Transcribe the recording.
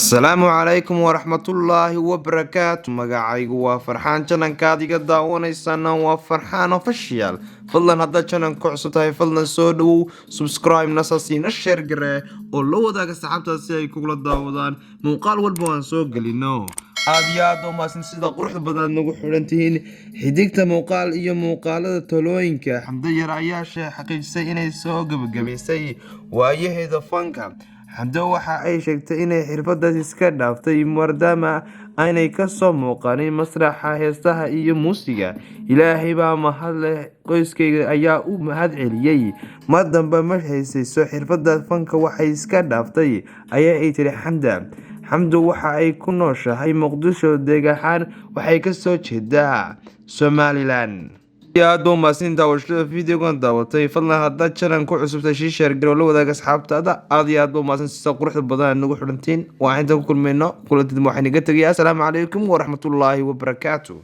Asalaamu calaykum waraxmatullaahi wabarakaatu. Magacaygu waa Farxaan, channelkaad iga daawanaysaana waa Farxaan Official. Fadlan haddaad channelka ku cusub tahay, fadlan soo dhawow, subscribe nasaasiina, share garee oo la wadaaga saxaabtaas si ay kugula daawadaan muuqaal walba waan soo gelino. Aad iyo aad u mahadsan sida quruxda badan nagu xidhan tihiin. Xidigta muuqaal iyo muuqaalada talooyinka, Xamdo Yar, ayaa xaqiijisay inay soo gebagabaysay waayaheeda fanka. Xamdo waxa ay sheegtay inay xirfadaas iska dhaaftay maadaama aanay kasoo muuqanin masraxa heesaha iyo muusiga. "Ilaahay baa mahad leh, qoyskayga ayaa u mahad celiyey. Mar dambe ma heesayso, xirfada fanka waxay iska dhaaftay," ayaa ay tiri Xamda. Xamdu waxa ay ku nooshahay Muqdisho, deegaan waxay kasoo jeedaa Somaliland. Aad baa mahadsan daawashada videogan daawatay. Fadlan haddaad channel ku cusubtahay, sii share garow, la wadaaga asxaabtaada. Aad iyo aad baa mahadsan sida quruxda badan aad nagu xidhantiin. Waa intaan ku kulmayno kulantid, waxaan iga tegaya asalaamu calaykum waraxmatullaahi wabarakaatu.